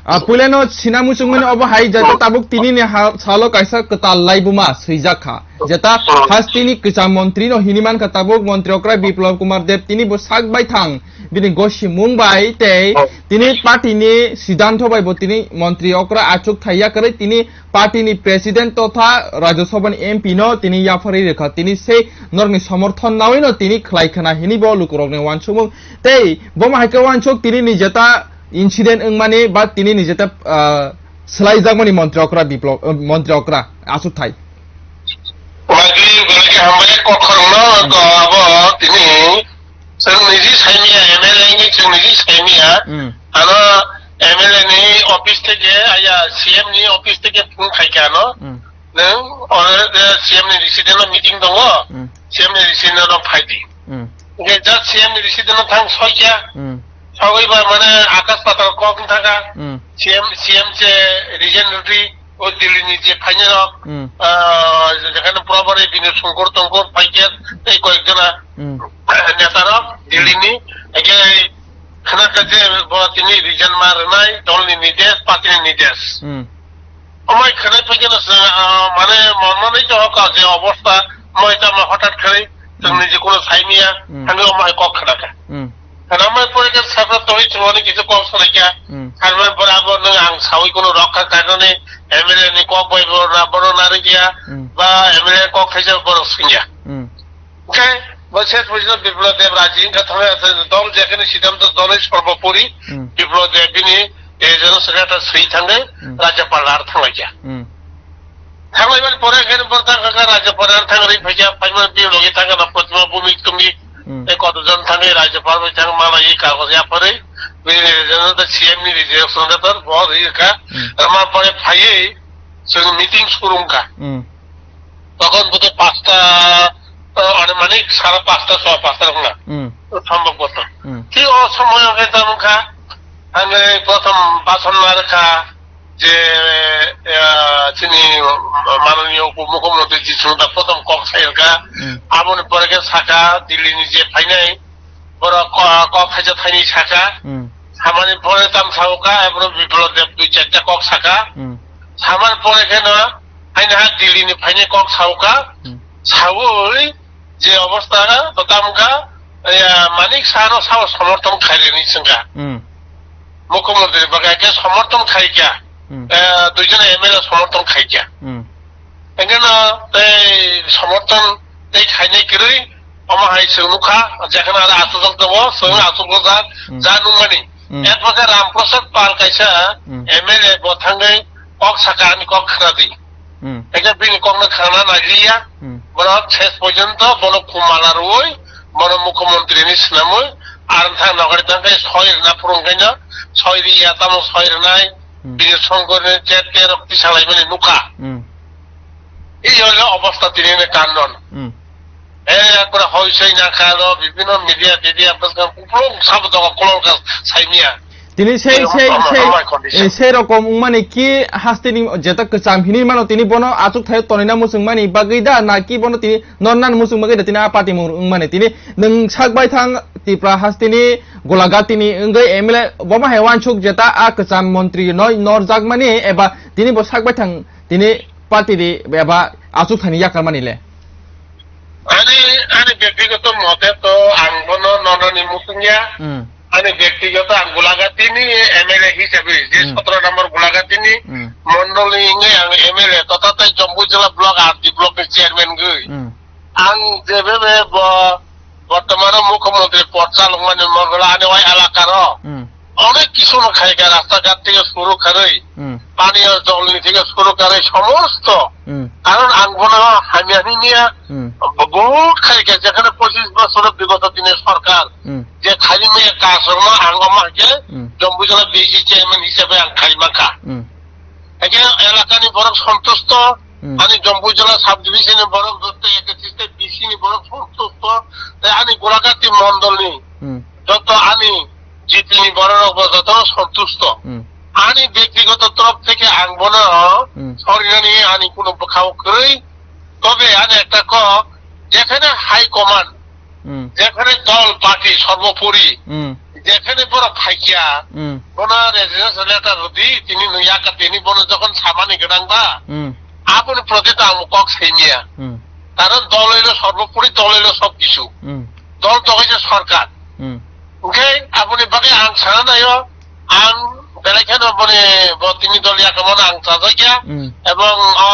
Ah, puilano sina muchungmani obo hai jata tabuk tini ni ha-, salo kaisa kwtal laibuma swijak kha. Jata Hmm. hasteni kwcham montri no hini man kha tabuk montri okra Biplab Kumar Deb tini bo sak bai thang. Bini gosi mung bai tei Hmm. tini party ni siddhanto bai bo tini montri okra achuk thai yakarwi tini party ni president totha Rajya Sabha ni M P no tini yapharwi rwkha, tini sei norokni somorthon naui no tini khlai khna hinwi bo lukurokni uansukmung. Tei bomo hai khe uansuk tini ni jeta incident wngmani ba tini ni jeta, ah, swlaijakmani montri okra Biplab, ah, montri okra achukthai. Magwi belai khe hambai kok khorang no, hmm, ko abo tini Chwng niji saimaya, M L A ni chwng niji saimaya. Hmm. Ano M L A ni office theke, aya, C M ni office theke phone khaikha ano. Hmm. Nwng, oro je C M ni resident no meeting tongo, Hmm. C M ni resident no phaidi. Hmm. Hingke just C M ni resident no thang soikha. Hmm. Sogwi ba mane akas patal kok wng thangkha. Hmm. C M, C M se region rwdi, o Delhi ni je phainai rok, Hmm. ah, jekhane probably bini songkur tongkur phaikhe tei koyek jona Hmm. neta rok Delhi ni, hingke khna kha je bo tini region ma rwnai dol ni nidesh, party ni nidesh. Hmm. Omai khna phaikhe no sa, ah, mane mon manwi to hoka je obostha, moi tamo hotat khari, chwng Hmm. ni je kono saimaya, Hmm. hingke omai kok khna kha. Hmm. Namai pore khe sakra tongwi chwngmani kisa kok sanai kha. Hmm. Sanmani pore abo nwng ang sawi kuno rokha kainani M L A ni kok bai bo na bono narwkya Hmm. ba M L A kok thaisa bono swngya. Hmm. Hwnkhe bo ses pojito Biplab Deb raji wngkha thangwi dol jekheno siddhanto doloi sorbopori Hmm. Biplab Deb bini ejono swkata swi thangwi Hmm. Rajyapal ar thanglaikha. Hmm. Thanglaimani pore khe bo thang kha Rajyapal ar thangwi phaikha, phaimani bini logi thang kha Pratima Bhumik Tumik Hmm. tei kotojon thangwi Rajyapal bai thang malaiwi kagoj yapharwi bini ejono C M ni reject letter bo rwi kha. Hmm. Rwma pore phaiwi chwng meeting suru wngkha. Hmm. Tokon bote pasta, uh, anumanik sara pasta, sowa pasta wngna. Hmm. Sambhabota. Hmm. Thik o somoyo khe tamo kha, ang prothom bason narwkha je, uh, chini mananiya upomukhyamantri ji songda prothom kok sayarkha. Hmm. Aboni pore khe saka Delhi ni je phainai, borok ko-, kok khaisa thaini saka. Hmm. Samani pore tam sauka, ebro Biplab Deb dui charta kok saka. Hmm. Samani pore kheno, haino ha Delhi ni phaini kok sauka. Hmm. Saui je obostha, bo tam kha, ya, Manik Saha no sao somorthon khaireni sengkha. Hmm. Mukhyamantri bagai khe somorthon khaikha. Hmm. Eh, duijon M L A somorthon khaikha. Hmm. Engkhe no tei somorthon tei khainai kwrwi, omo hai chwng nukha, jekheno aro achukjak tongo, chwng Hmm. achukjak, Hmm. ja nukmani. Hmm. Ek bokhe Ram Prasad Pal kaisa Hmm. M L A bo thangwi kok saka ani kok khna di. Hmm. Engkhe bini kokno khna nai liya, Hmm. borok ses porjonto bono khumala rwui, bono mukhyamantri ni swnamwi, ar thang nokari thang khe soi rwna phurung khaino, soi riya tamo soi rwnai, Hmm. bini songkor ni chat terok tisalaimani nukha. Hmm. Ei holo obostha tini ni kanon. Hmm. Eh, pura hoi sei na kha ro, bibhinno media, media, bwskang kuplung sabo tongo, kolor ka saimia. Tini sei, Ei, sei, ama, sei, ama condition. Eh, sei rokom wngmani ki hasteni jeta kwcham hinwi mano, tini bono achuk thaio tonina muchungmani bagwi da, na ki bono tini nornan muchung bagwi da, tini a party mung wngmani, tini nwng sak bai thang Tripura hasteni Golagatini wngwi M L A bomo hai wansuk jeta a kwcham montri noi norjakmani eba tini bo sak bai thang tini party di eba achuk thani yakarmani le. Ani, ani byaktigoto mote to ang bono nonani muchungya. Hmm. Ani byaktigoto ang Golagatini M L A hisabe, je Hmm. sotoro number Golagatini Hmm. mondoli wngwi ang M L A totha tei Jampuijala block R D block ni chairman wngwi. Hmm. Ang jebebe bo bortomano mukhyamantri pod chalokmani mogwla ani wai elakaro. Hmm. Onek kisu no khaikha, rasta ghat theke suru kharwi, Hmm. pani o jol ni theke suru kharwi somosto. Hmm. Karon ang bono hamya hini niya, Hmm. bo-, bohut khaikha, jekhane pochis bosor bigoto dini sorkar, Hmm. je khaini me kasrokno ang omo haikhe, Hmm. Jampuijala B J chairman hisabe ang khai mankha. Hmm. Haikhe elakani borok sontusto, Hmm. ani Jampuijala subdivision ni borok joto ekatris ta B C ni borok sontusto, tei ani Golaghati mondol ni Hmm. joto ani G T ni borok rok bo joto sontusto. Hmm. Ani byaktigoto torof theke ang bono Hmm. sorinani ani kuno bwkhao kwrwi, tobe ani ekta kok, jekhane high command, Hmm. jekhane dol party sorbopori, Hmm. jekhane borok phaikya, Hmm. bono resignation letter rwdi, tini nung yaka tini bono jokhon samani gwnang ba, Hmm. aboni proti to ang kok saimya. Hmm. Karon dol hoilo sorbopori, dol hoilo sob kisu. Hmm. Dol to hoise sorkar. Hmm. Hwnkhe aboni bagwi ang sana naio, ang belai kheno boni bo tini dol yakarmano ang chajakya, Hmm. ebong o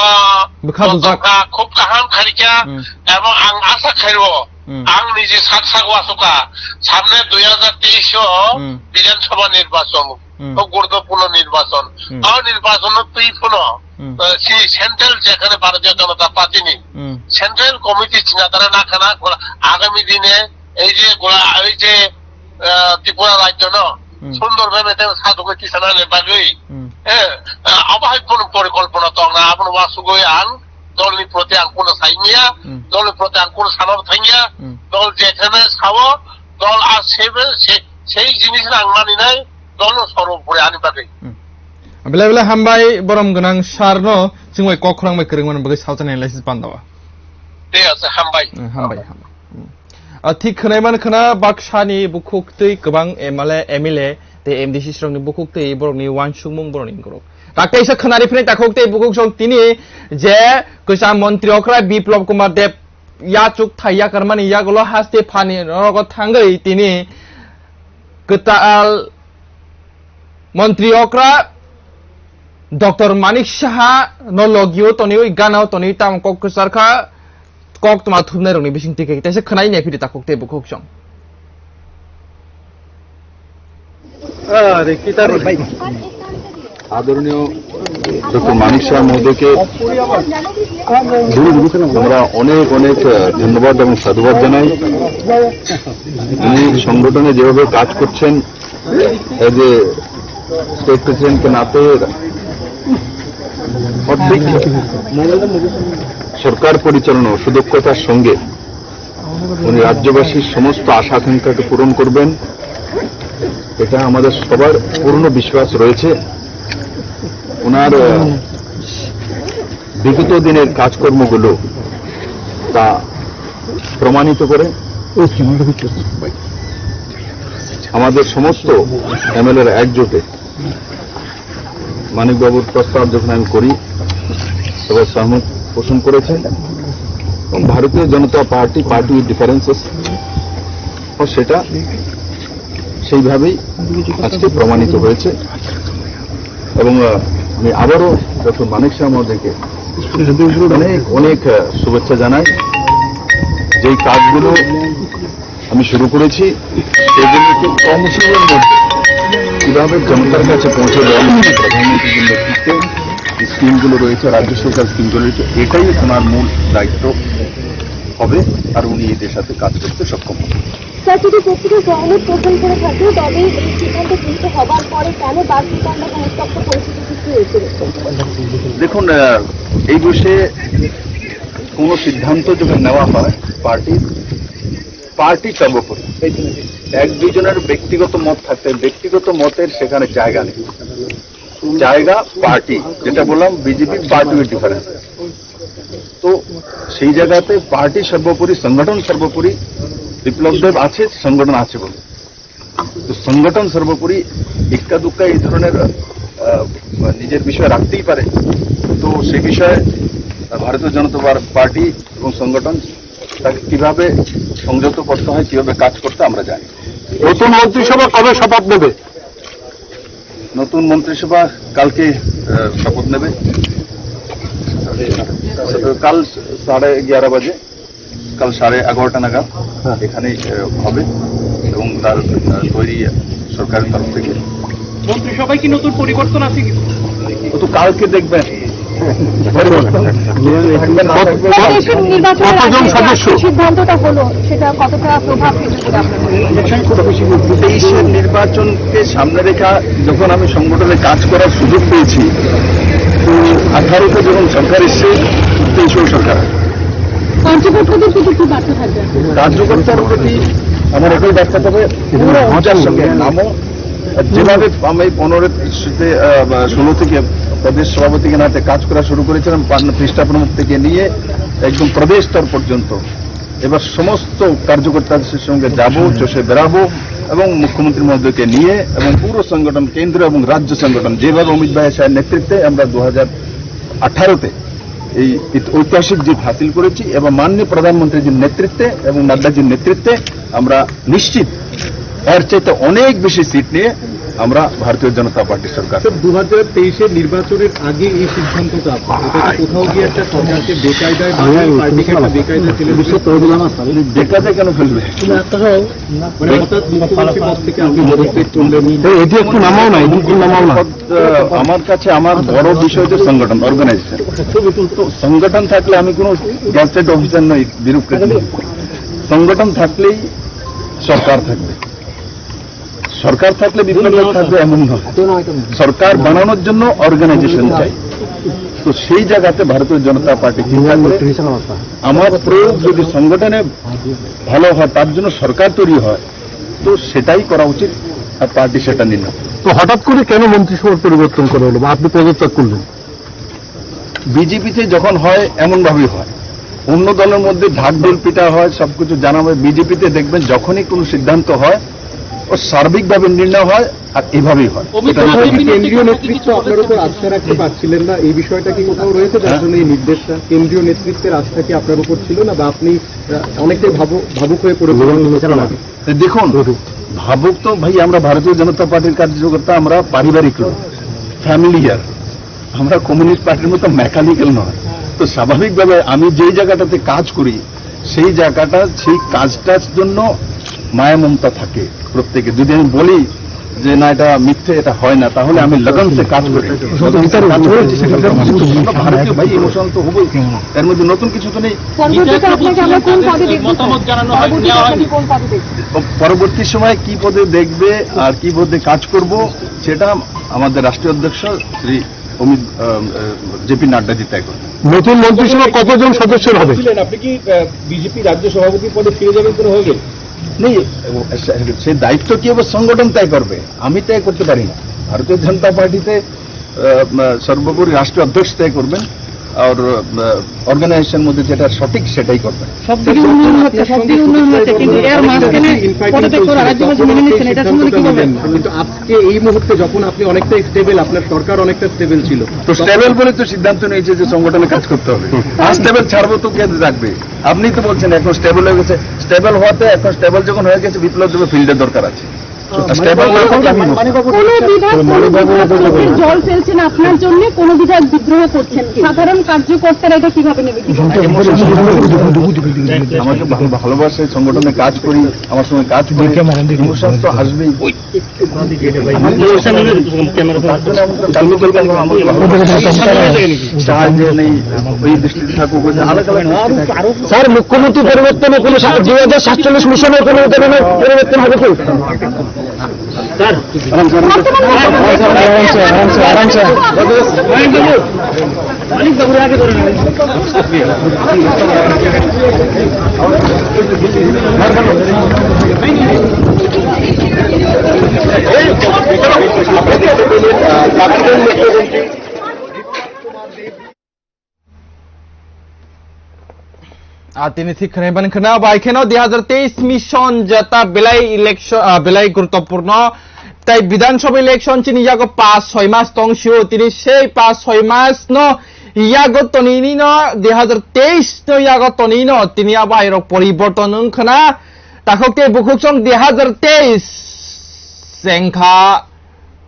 Bwkha bujak. Khub kaham kharikya, Hmm. ebong ang asa khaio, Hmm. ang niji sak sak wasukha, samne dui hajar teis o Hmm. Bidhan Sabha nirbachon, Hmm. o guruttopurno nirbachon, Hmm. o nirbachon no twi phano, Hmm. eh, si central jekhane Bharatiya Janata Party ni Hmm. central committee china tara nakhana agami dine ei je gola, ei je, ah, Tripura rajyo no Hmm. sundor bhabe tei sajagoi tisana le bagwi, Hmm. eh, ah, abo hai kono porikolpona tongna, abono wasugoi ang dolni proti ang kono saimya, Hmm. dolni proti ang kono sanabo thangya, Hmm. dol jekhane sao, dol a sebe se, sei jinis ang maninai, dolno sorbopori ani bagwi. Hmm. Belai belai hambai borom gwnang sir no, chwng bai kok khorang bai kwrwngmani bagwi salsa ni analysis pandawa. Tei asa hambai. Hmm, hambai, hambai. Hmm. A thik khwnai man khwna baksa ni bukhuk twi kwbang M L A, M L A tei M D C srok ni bukhuk twi borok ni wansukmung borok ni borok. Tak teisa khwnari phwnai takhuk tei bukhuk song tini je kwcham montri okra Biplab Kumar Deb yachuk thai yakarmani yagulo haste phani norogo thangwi tini kwtal montri okra Doctor Manik Saha no logio tonwi, ganao tonwi tamo kok kwchar kha, kok tma thumnai rokni bising twi khe teisa khwnai nai phidi takhuk tei bukhuk song. আদরণীয় ডক্টর মানিক সাহা মহোদয়কে আমরা অনেক অনেক, আহ, ধন্যবাদ এবং সাধুবাদ জানাই। উনি সংগঠনে যেভাবে কাজ করছেন, এজ এ স্টেট প্রেসিডেন্টকে নাতে অর্ধেক সরকার পরিচালনা ও সুদক্ষতার সঙ্গে উনি রাজ্যবাসীর সমস্ত আশা আকাঙ্ক্ষাকে পূরণ করবেন, এটা আমাদের সবার পূর্ণ বিশ্বাস রয়েছে। ওনার, আহ, বিগত দিনের কাজকর্মগুলো তা প্রমাণিত করে। আমাদের সমস্ত এমএলএরা একজোটে মানিকবাবুর প্রস্তাব যখন আমি করি, সবাই সহমত পোষণ করেছেন এবং ভারতীয় জনতা পার্টি, পার্টি উইথ ডিফারেন্সেস, সেটা সেইভাবেই আজকে প্রমাণিত হয়েছে। এবং, আহ, আমি আবারও ডক্টর মানিক সাহা মহোদয়কে অনেক অনেক, আহ, শুভেচ্ছা জানাই। যেই কাজগুলো আমি শুরু করেছি, সেগুলো খুব কম সময়ের মধ্যে কিভাবে জনতার কাছে পৌঁছে দেওয়া যায়, প্রধানমন্ত্রীর নেতৃত্বে যে স্কিমগুলো রয়েছে, রাজ্য সরকার স্কিমগুলো রয়েছে, এটাই ওনার মূল দায়িত্ব হবে, আর উনি এদের সাথে কাজ করতে সক্ষম হবেন। স্যার, যদি প্রকৃত জনমত গ্রহণ করে থাকে, তবে এই সিদ্ধান্ত গৃহীত হবার পরে কেন বাস বিতণ্ডা বা উত্তপ্ত পরিস্থিতি সৃষ্টি হয়েছিল? দেখুন, আহ, এই বিষয়ে কোনো সিদ্ধান্ত যখন নেওয়া হয়, পার্টি, পার্টি সর্বোপরি। এক দুইজনের ব্যক্তিগত মত থাকতে, ব্যক্তিগত মতের সেখানে জায়গা নেই। জায়গা পার্টি, যেটা বললাম, বিজেপি পার্টি উইথ ডিফারেন্স। তো সেই জায়গাতে পার্টি সর্বোপরি, সংগঠন সর্বোপরি। বিপ্লব দেব আছে, সংগঠন আছে বলে। তো সংগঠন সর্বোপরি। ইক্কা দুক্কা এই ধরনের, আহ, নিজের বিষয় রাখতেই পারে। তো সেই বিষয়ে ভারতীয় জনতা পার-, পার্টি এবং সংগঠন তাকে কিভাবে সংযত করতে হয়, কিভাবে কাজ করতে, আমরা জানি। নতুন মন্ত্রিসভা কবে শপথ নেবে? নতুন মন্ত্রিসভা কালকে, আহ, শপথ নেবে। কাল সাড়ে এগারো বাজে, কাল সাড়ে এগারোটা নাগাদ এখানেই, আহ, হবে এবং তার, আহ, তৈরি সরকারের তরফ থেকে। মন্ত্রিসভায় কি নতুন পরিবর্তন আছে কিছু? ও তো কালকে দেখবেন। পরিবর্তন থাকবে না থাকবে। স্যার, এই যে নির্বাচনের আগে কতজন যে সদস্য? সিদ্ধান্তটা হলো, সেটা কতটা প্রভাব ফেলবে বলে আপনার মনে হয়? তেইশের নির্বাচনকে সামনে রেখা যখন আমি সংগঠনে কাজ করার সুযোগ পেয়েছি, তো আঠারোতে যখন সরকার এসছে, তেইশেও সরকার। কার্যকর্তাদের প্রতি কি বার্তা থাকবে? কার্যকর্তার প্রতি আমার একই বার্তা থাকবে, পুরো উৎসাহের সঙ্গে নামো। যেভাবে আমি পনেরো, আহ, ষোলো থেকে প্রদেশ সভাপতিকে নাতে কাজ করা শুরু করেছিলাম, পান-, পৃষ্ঠা প্রমুখ থেকে নিয়ে একদম প্রদেশ স্তর পর্যন্ত, এবার সমস্ত কার্যকর্তাদের সঙ্গে যাব, চষে বেড়াবো এবং মুখ্যমন্ত্রী মহোদয়কে নিয়ে এবং পুরো সংগঠন, কেন্দ্র এবং রাজ্য সংগঠন, যেভাবে অমিত ভাই সাহের নেতৃত্বে আমরা দু হাজার আঠারোতে এই ঐত-, ঐতিহাসিক জিত হাসিল করেছি এবং মাননীয় প্রধানমন্ত্রীজির নেতৃত্বে এবং নাড্ডাজির নেতৃত্বে আমরা নিশ্চিত এর চাইতে অনেক বেশি সিট নিয়ে আমরা ভারতীয় জনতা পার্টি সরকার। স্যার, দু হাজার তেইশের নির্বাচনের আগে এই সিদ্ধান্তটা আপনার, এটা কি কোথাও গিয়ে একটা সরকারকে বেকায়দায় বা এই পার্টিকে একটা বেকায়দায় ফেলে দিল? বেকায়দায় কেন ফেলবে? মানে হঠাৎ মুখ্যমন্ত্রী পদ থেকে আপনি পদত্যাগ করলেন। এই, এটি একটু নামাও না, এটি একটু নামাও না। পদ, আহ, আমার কাছে আমার বড় বিষয় হচ্ছে সংগঠন, অর্গানাইজেশন। তো সংগঠন থাকলে আমি কোনো গ্যাজেটেড অফিসার নই, ব্যুরোক্রেট নই। সংগঠন থাকলেই সরকার থাকবে। সরকার থাকলে বিপ্লব দেব থাকবে এমন নয়। সরকার বানানোর জন্য অর্গানাইজেশন চাই। তো সেই জায়গাতে ভারতীয় জনতা পার্টি চিন্তা করে আমার প্রয়োগ যদি সংগঠনে ভালো হয়, তার জন্য সরকার তৈরি হয়, তো সেটাই করা উচিত, আর পার্টি সেটা নিল। তো হঠাৎ করে কেন মন্ত্রিসভার পরিবর্তন করা হলো বা আপনি পদত্যাগ করলেন? বিজেপিতে যখন হয়, এমনভাবেই হয়। অন্য দলের মধ্যে ঢাকঢোল পিটা হয়, সবকিছু জানা হয়। বিজেপিতে দেখবেন, যখনই কোনো সিদ্ধান্ত হয়, ও সার্বিকভাবে নির্ণয় হয়, আর এভাবেই হয়। অমিত এটা শাহ যদি কেন্দ্রীয় নেতৃত্ব আপনার উপর আস্থা রাখতে পারছিলেন না, এই বিষয়টা কি কোথাও রয়েছে, যার হ্যাঁ। জন্য এই নির্দেশটা? কেন্দ্রীয় নেতৃত্বের আস্থা কি আপনার উপর ছিল না, বা আপনি, আহ, অনেকটাই ভাবু-, ভাবুক হয়ে পড়েছিলেন? দেখুন, ভাবুক তো ভাই, আমরা ভারতীয় জনতা পার্টির কার্যকর্তা, আমরা পারিবারিক লোক, ফ্যামিলিয়ার, আমরা কমিউনিস্ট পার্টির মতো মেকানিক্যাল নয়। তো স্বাভাবিকভাবে আমি যেই জায়গাটাতে কাজ করি, সেই জায়গাটা, সেই কাজটার জন্য মায়া মমতা থাকে প্রত্যেকে। যদি আমি বলি যে না, এটা মিথ্যে, এটা হয় না, তাহলে আমি লগন সে কাজ করি, লগন সে কাজ করি। আমরা ভারতীয় ভাই, ইমোশনাল তো হবোই, এর মধ্যে নতুন কিছু তো নেই। পরবর্তীতে আপনাকে আমরা কোন পদে দেখব, স্যার? মতামত জানানো হয়, পরবর্তীতে নেওয়া আপনাকে হয়নি। কোন পদে দেখব? পরবর্তী সময় কি পদে দেখবে আর কি পদে কাজ করব, সেটা আমাদের রাষ্ট্রীয় অধ্যক্ষ শ্রী অমিত, আহ, আহ, জেপি নাড্ডাজি তয় করবেন। নতুন মন্ত্রিসভা কতজন সদস্যের হবে? বলছিলেন, আপনি কি, আহ, বিজেপি রাজ্য সভাপতি পদে ফিরে যাবেন কোনো হয়ে? নেই, ও, সে, সে দায়িত্ব কি হবে, সংগঠন তয় করবে, আমি তয় করতে পারি না। ভারতীয় জনতা পার্টিতে, আহ, আহ, সর্বোপরি রাষ্ট্রীয় অধ্যক্ষ তয় করবেন, আর, আহ, অর্গানাইজেশন মধ্যে যেটা সঠিক সেটাই করবেন। সব দিকে উন্নয়ন হচ্ছে, সব দিকে উন্নয়ন হচ্ছে, কিন্তু এর মাঝখানে পদত্যাগ করা রাজ্যবাসী মেনে নিচ্ছেন, এটা সম্বন্ধে কি বলবেন? কিন্তু আজকে এই মুহূর্তে যখন আপনি অনেকটা স্টেবল, আপনার সরকার অনেকটা স্টেবল ছিল, তো স্টেবল বলে তো সিদ্ধান্ত নিয়েছে যে সংগঠনে কাজ করতে হবে। আনস্টেবল ছাড়বো তো কে রাখবে? আপনি তো বলছেন এখন স্টেবল হয়ে গেছে, স্টেবল হওয়াতে এখন স্টেবল যখন হয়ে গেছে, বিপ্লব দেবের ফিল্ডের দরকার আছে। স্টেবল না হলে আমি কোনো বিভাগ কোনো বিভাগ চোখের জল ফেলছেন আপনার জন্য, কোনো বিভাগ বিদ্রোহ করছেন কি? সাধারণ কার্যকর্তারা এটা কিভাবে নেবে? আমাকে ভালো-, ভালোবাসে, সংগঠনে কাজ করি, আমার সঙ্গে কাজ করি, ইমোশন তো আসবেই। সাহায্য নেই, ওই দৃষ্টিতে থাকুক, ওই যে আলাদা আলাদা দৃষ্টিতে থাকুক। স্যার, মুখ্যমন্ত্রী পরিবর্তনে কোনো সা-, দুই হাজার সাতচল্লিশ মিশনের কোনো ধরনের পরিবর্তন হবে কি? স্যার, আরামসে, আরামসে, আরামসে, আরামসে। Ah, tini thik khwnai mani khwna bai kheno dui hazar teis mission jeta belai election, ah, belai guruttopurno. Tai Bidhan Sabha election chini yago pas soi mas tong sio. Tini sei pas soi mas no yago tonini no dui hazar teis no yago tonini no tini abo airok poriborton wng khwna. Takhuk tei bukhuk song dui hazar teis sengkha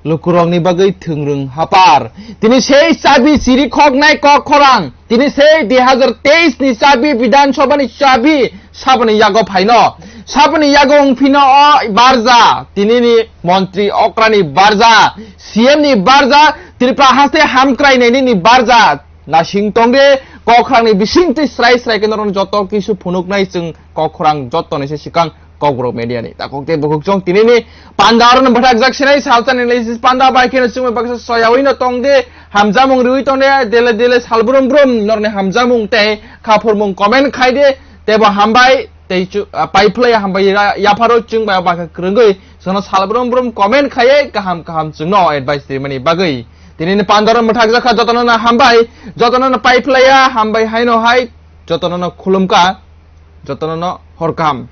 lukurokni bagwi thwngrwng hapar. Tini sei chabi chiri khoknai kok khorang. Tini sei dui hazar teis ni chabi, Bidhan Sabha ni chabi saboni yago phaino. Saboni yago wngphino o barja. Tini ni montri okrani barja, C M ni barja, Tripura haste hamkrai nai ni barja. Nasing tongre, kok khorang ni bising twi srai srai khe norok joto kisu phunuknai chwng kok khorang joto ni se sikang. Kokborok media ni takhuk tei bukhuk chwng tini ni panda aro no bwthak jak sinai salsa ni analysis panda bai kheno chwng bai baksa soyaui no tong de, hamjamung riui tong de, dele dele sal brum brum norni hamjamung tei khaphurmung comment khai de, tebo hambai tei chu-, ah, pai phlai hambai ra-, yapharo chwng bai bakha kwrwngwi sono sal brum brum comment khaiye kaham kaham chwngno advice rimani bagwi. Tini ni panda aro bwthak jak kha jotono no hambai, jotono no pai phlai ya hambai haino hai jotono no khulumka, jotono no hor kaham.